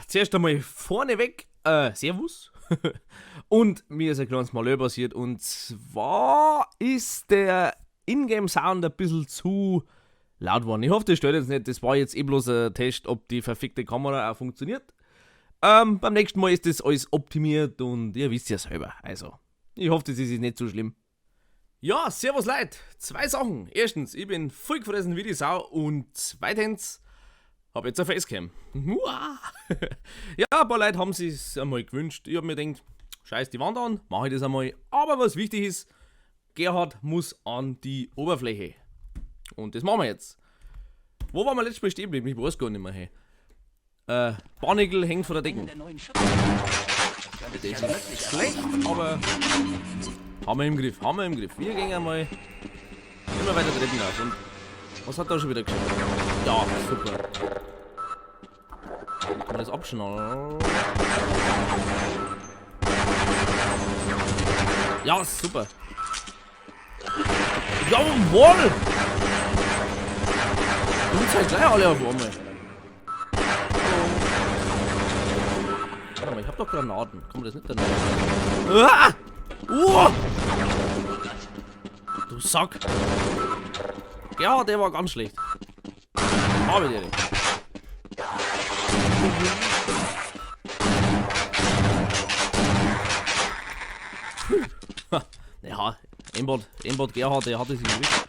Zuerst einmal vorneweg, Servus. Und mir ist ein kleines Malheur passiert, und zwar ist der Ingame-Sound ein bisschen zu laut geworden. Ich hoffe, das stört jetzt nicht, das war jetzt eh bloß ein Test, ob die verfickte Kamera auch funktioniert. Beim nächsten Mal ist das alles optimiert und ihr wisst ja selber, also ich hoffe, das ist jetzt nicht so schlimm. Ja, servus Leute, zwei Sachen. Erstens, ich bin voll gefressen wie die Sau, und zweitens, hab jetzt eine Facecam. Ja, ein paar Leute haben sich's einmal gewünscht. Ich hab mir gedacht, scheiß die Wand an, mach ich das einmal. Aber was wichtig ist, Gerhard muss an die Oberfläche. Und das machen wir jetzt. Wo waren wir letztes Mal stehen geblieben? Ich weiß gar nicht mehr. Hey. Barnickel hängt vor der Decke. Das ist schlecht, aber haben wir im Griff, haben wir im Griff. Wir gehen einmal immer weiter Treppen rauf. Und was hat da schon wieder geschehen? Ja, super. Kann man das abschneiden? Ja, super. Jawohl! Du willst halt gleich alle auf einmal. Warte mal, ich hab doch Granaten. Kann man das nicht daneben? Ah! Du Sack! Ja, der war ganz schlecht. Habe ich dir. Ja, Aimbot Gerhard, der hatte sich erwischt.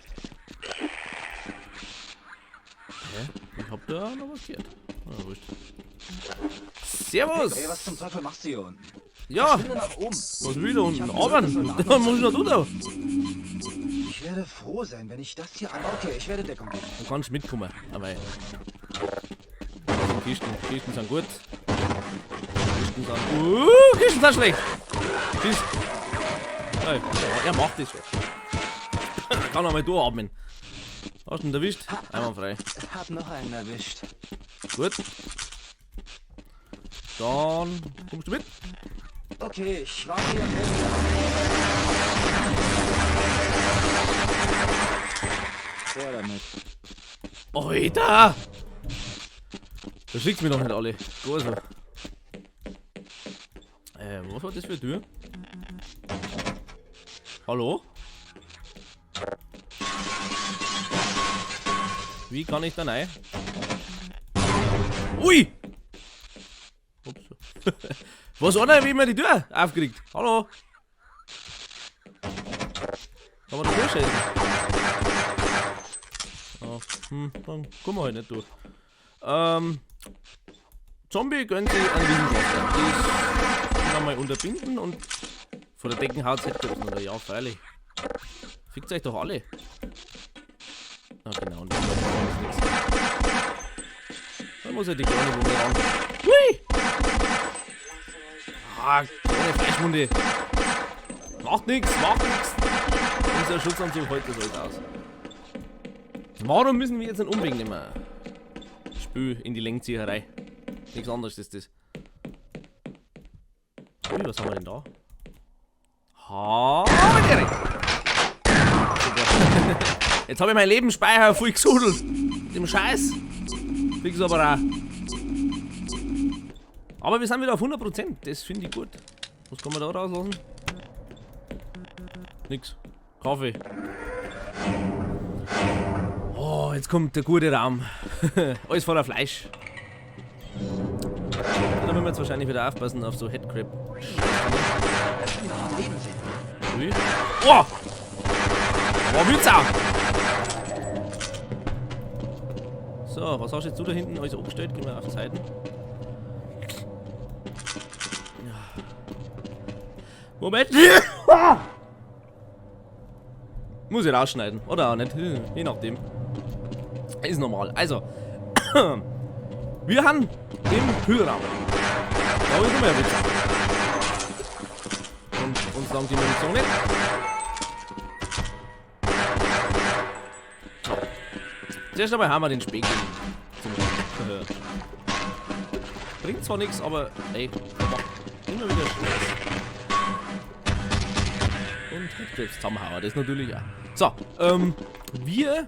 Hä? Ich hab da noch was gehört. Ah, wurscht. Servus! Hey, was zum Teufel machst du hier unten? Ja! Verschwinde nach oben. Was will ich da unten? Ich hab Aber, gehört, dass du einen da muss ich noch du da. Ich werde froh sein, wenn ich das hier an. Okay, ich werde Deckung geben. Du kannst mitkommen, aber. Kisten, Kisten sind gut. Kisten sind. Kisten sind schlecht! Tschüss! Hey, ja, er macht das schon. Er kann einmal durchatmen. Hast du ihn erwischt? Einwandfrei. Hab noch einen erwischt. Gut. Dann kommst du mit? Okay, ich warte hier. Vor damit. Alter! Da schickt's mir doch nicht alle. Gut so. Was war das für eine Tür? Hallo? Wie kann ich da rein? Ui! Ups. Was einer, wie man die Tür aufkriegt? Hallo? Kann man da durchschießen? Oh, dann kommen wir halt nicht durch. Zombie gönnt sich einen Riesenschloss. Das kann man mal unterbinden und vor der Decken haut's Headcrabs noch. Ja, freilich. Fickt euch doch alle. Ah, genau, und dann ist nichts. Da muss ja die kleine Wunde ran. Hui! Ah, kleine Fleischwunde. Macht nix, macht nix. Unser Schutzanzug hält das alles aus. Warum müssen wir jetzt einen Umweg nehmen? Spül in die Längzieherei. Nichts anderes ist das. Ui, was haben wir denn da? Ha, super. Jetzt hab ich meinen Lebensspeicher voll gesudelt. Mit dem Scheiß. Fix aber auch. Aber wir sind wieder auf 100%. Das finde ich gut. Was kann man da rauslassen? Nix. Kaffee. Oh, jetzt kommt der gute Raum. Alles voller Fleisch. Da müssen wir jetzt wahrscheinlich wieder aufpassen auf so Headcrab. Ui. Oh! Boah, Witzau! So, was hast jetzt du da hinten alles angestellt? Gehen wir auf Seiten. Moment! Muss ich rausschneiden. Oder auch nicht. Je nachdem. Ist normal. Also. Wir haben im Kühlraum. Da ist noch mehr Witz. Und uns langt die Munition nicht. So. Zuerst einmal haben wir den Spiegel. Zum Bringt zwar nichts, aber ey, macht immer wieder Stress. Und Headcrabs zusammenhauen, das natürlich auch. So, wir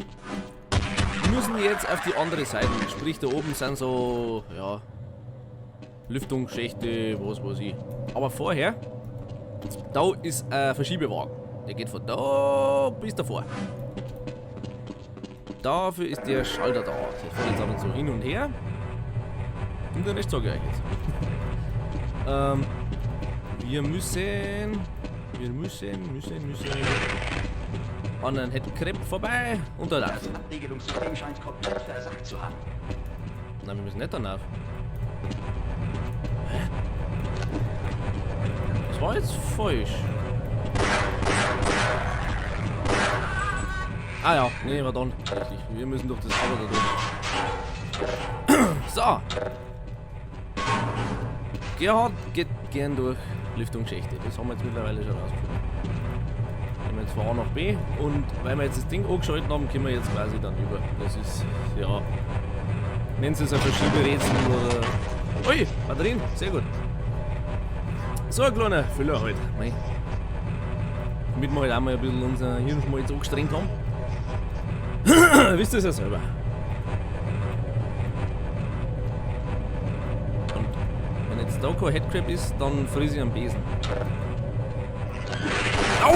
müssen jetzt auf die andere Seite. Sprich, da oben sind so, ja, Lüftungsschächte, was weiß ich. Aber vorher, da ist ein Verschiebewagen. Der geht von da bis davor. Dafür ist der Schalter da. Der fährt jetzt aber so hin und her. Und den Rest sage ich euch jetzt. Wir müssen an einen Headcrab vorbei und da Das Abriegelungssystem scheint komplett versagt zu haben. Nein, wir müssen nicht danach. Hä? Das war jetzt falsch. Ah ja, nee, war dann. Richtig. Wir müssen durch das Auto da durch. So. Gerhard geht gern durch Lüftungsschächte. Das haben wir jetzt mittlerweile schon rausgefunden. Gehen wir jetzt von A nach B und weil wir jetzt das Ding angeschaltet haben, können wir jetzt quasi dann über. Das ist, ja, nennen Sie es ein Verschieberätsel oder... Ui, Batterien, sehr gut. So ein kleiner Füller halt. Mei. Damit wir halt auch mal ein bisschen unser Hirnschmalz angestrengt haben. Wisst ihr es ja selber. Und wenn jetzt da kein Headcrab ist, dann friss ich am Besen. Au!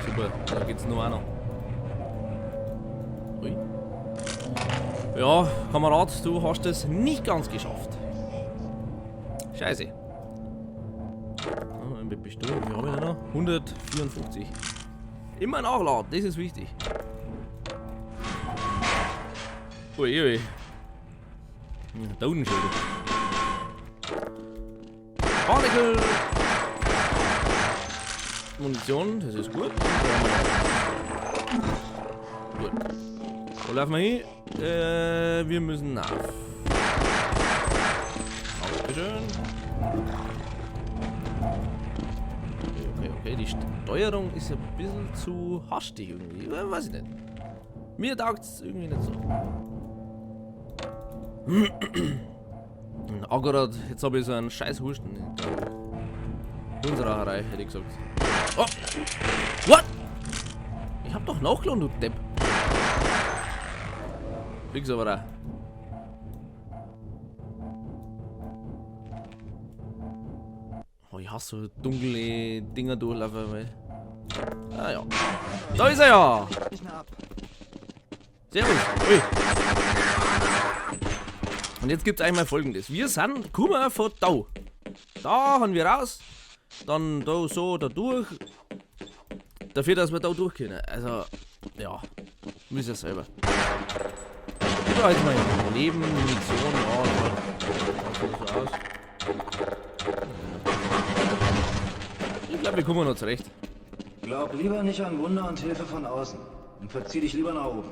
Super, da geht's nur auch noch. Ui. Ja, Kamerad, du hast es nicht ganz geschafft. Scheiße. Oh, ein Pistole, wie habe ich denn noch? 154. Immer nachladen, das ist wichtig. Ui, ui. Da unten schon wieder. Barnacle! Munition, das ist gut. Gut. Wo laufen wir hin? Wir müssen nach. Dankeschön. Okay, okay, die Steuerung ist ein bisschen zu hastig irgendwie. Weiß ich nicht. Mir taugt's irgendwie nicht so. Gerade, jetzt hab ich so einen scheiß Husten. Unsere hätte ich gesagt. Oh! What? Ich hab doch nachgeladen, du Depp. Fix aber da. Oh, ich hasse so dunkle Dinger durchlaufen, weil. Ah ja. Da ist er ja! Servus! Ui! Und jetzt gibt's einmal Folgendes. Wir sind, kommen von da. Da haben wir raus. Dann da so, da durch. Dafür, dass wir da durch können. Also, ja. Müssen wir selber. Ich brauche jetzt mal Leben, Munition, ja, schaut so aus. Ich glaube, wir kommen noch zurecht. Glaub lieber nicht an Wunder und Hilfe von außen. Und verzieh dich lieber nach oben.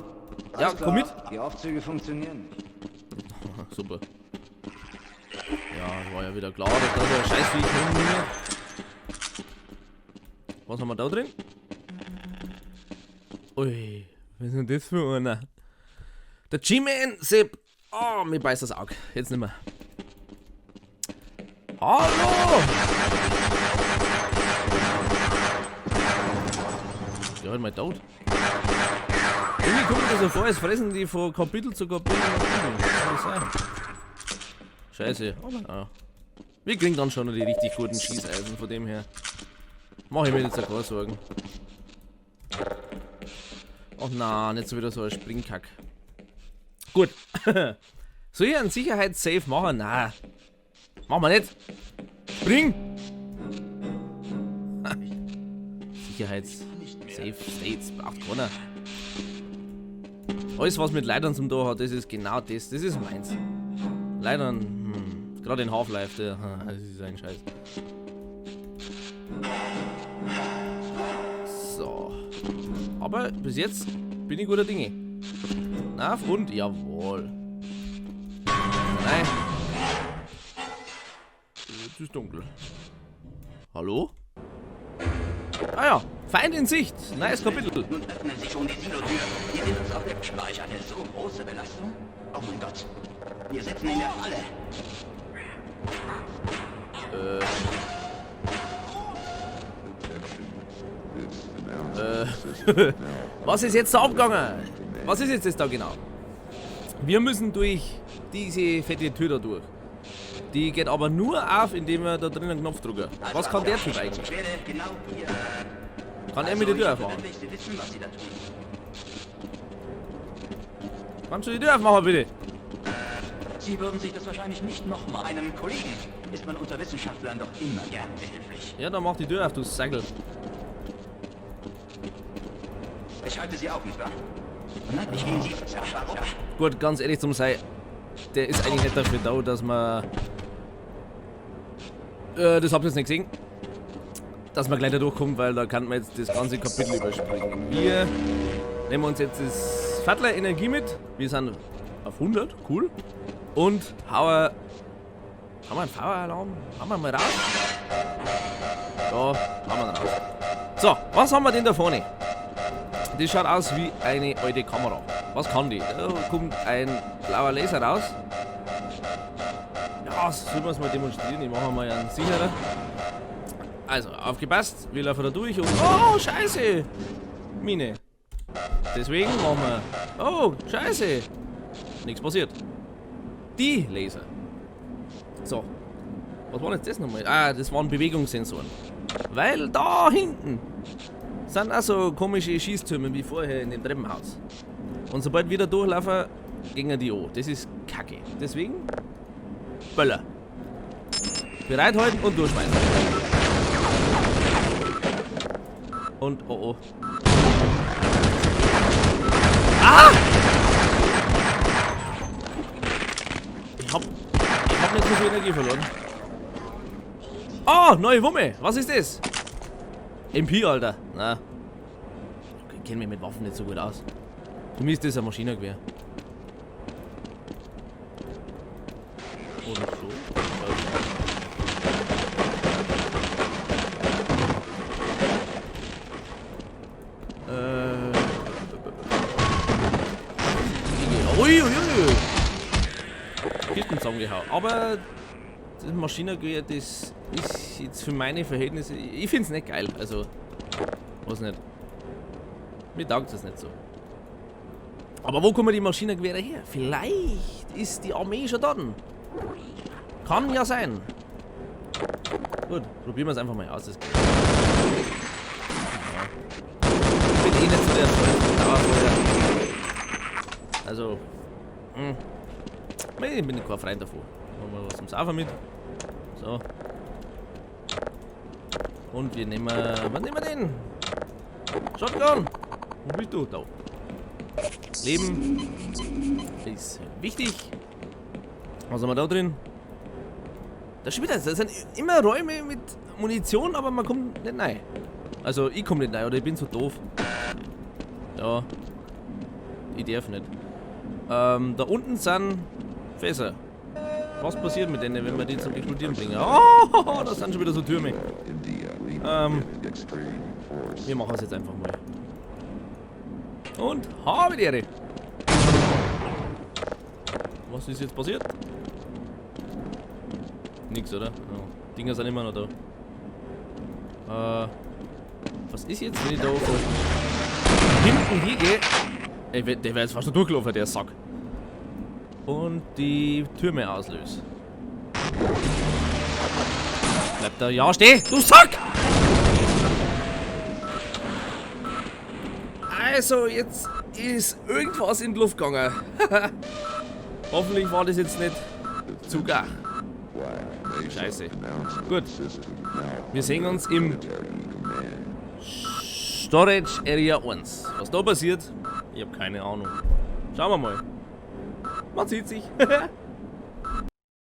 Ja, Alles komm mit. klar, die Aufzüge funktionieren nicht. Super. Ja, war ja wieder klar, dass da so ein Scheißviech rumliegt. Was haben wir da drin? Ui, was ist denn das für einer? Der G-Man, Sepp. Oh, mir beißt das Auge. Jetzt nicht mehr. Hallo! Ja, halt mal tot. Irgendwie kommt mir das so vor, als fressen die von Kapitel zu Kapitel. Kann das sein? Scheiße. Aber, ja. Wir kriegen dann schon noch die richtig guten Schießeisen, von dem her. Mach ich mir jetzt keine Sorgen. Ach na, nicht so wieder so ein Springkack. Gut. Soll ich einen Sicherheitssafe machen? Na. Machen wir nicht. Spring! Sicherheits-Safe States braucht keiner. Alles, was mit Leitern zum Tor hat, das ist genau das. Das ist meins. Leitern, gerade in Half-Life, das ist ein Scheiß. So. Aber bis jetzt bin ich guter Dinge. Na, und jawohl. Nein. Jetzt ist dunkel. Hallo? Ah ja, Feind in Sicht. Neues Kapitel. Nun öffnen sich schon die Silotür. Wir sind uns auf der Spare ich eine so große Belastung? Oh mein Gott. Wir sitzen in der Falle. Was ist jetzt da abgegangen? Was ist jetzt das da genau? Wir müssen durch diese fette Tür da durch. Die geht aber nur auf, indem wir da drinnen einen Knopf drücken. Was kann der Typ eigentlich? Kann er mir die Tür aufmachen? Kannst du die Tür aufmachen, bitte? Sie würden sich das wahrscheinlich nicht nochmal. Einem Kollegen ist man unter Wissenschaftlern doch immer gern behilflich. Ja, dann mach die Tür auf, du Sackel. Ich halte Sie auf, nicht wahr? Nein, ich will Sie. Gut, ganz ehrlich zum sein, der ist eigentlich nicht dafür da, dass man... das habt ihr jetzt nicht gesehen. Dass man gleich da durchkommt, weil da kann man jetzt das ganze Kapitel überspringen. Wir nehmen uns jetzt das Vattler Energie mit. Wir sind auf 100, cool. Und hauen... Haben wir einen Feueralarm? Haben wir mal raus? Da, haben wir ihn raus. So, was haben wir denn da vorne? Das schaut aus wie eine alte Kamera. Was kann die? Da kommt ein blauer Laser raus. Ja, das sollen wir es mal demonstrieren. Ich mache mal einen sicherer. Also, aufgepasst. Wir laufen da durch und... Oh, scheiße! Mine. Deswegen machen wir... Oh, scheiße! Nichts passiert. Die Laser. So. Was war denn jetzt das nochmal? Ah, das waren Bewegungssensoren. Weil da hinten sind auch so komische Schießtürme wie vorher in dem Treppenhaus. Und sobald wir da durchlaufen, gehen die an. Das ist kacke. Deswegen Böller. Bereithalten und durchschmeißen. Und oh oh. Ah! Ich hab nicht so viel Energie verloren. Oh, neue Wumme. Was ist das? MP, Alter. Na. Ich kenne mich mit Waffen nicht so gut aus. Für mich ist das ein Maschinengewehr. Oder so. Ui, ui, ui. Kisten zusammengehauen. Aber das Maschinengewehr, das ist jetzt für meine Verhältnisse... Ich find's nicht geil. Also, weiß nicht. Mir taugt das nicht so. Aber wo kommen die Maschinengewehre her? Vielleicht ist die Armee schon dort. Kann ja sein. Gut, probieren wir es einfach mal aus. Das ja. Ich bin eh nicht so der Freund von Dauerfeuer. Also, ich bin kein Freund davon. Machen wir was zum Saufen mit. So. Und wir nehmen... Was nehmen wir denn? Shotgun! Wo bist du? Da. Leben ist wichtig. Was haben wir da drin? Da schon wieder. Das sind immer Räume mit Munition, aber man kommt nicht rein. Also ich komme nicht rein, oder ich bin so doof. Ja. Ich darf nicht. Da unten sind Fässer. Was passiert mit denen, wenn wir die zum Explodieren bringen? Oh, das sind schon wieder so Türme. Wir machen es jetzt einfach mal. Und habe die Ehre. Was ist jetzt passiert? Nix, oder? Oh, Dinger sind immer noch da. Was ist jetzt, wenn ich da von hinten hingehe? Ey, der wäre jetzt fast schon durchgelaufen, der Sack. Und die Türme auslöse. Bleib da. Ja, steh! Du Sack! Also, jetzt ist irgendwas in die Luft gegangen. Hoffentlich war das jetzt nicht zu gar. Scheiße. Gut. Wir sehen uns im Storage Area 1. Was da passiert, ich hab keine Ahnung. Schauen wir mal. Man sieht sich.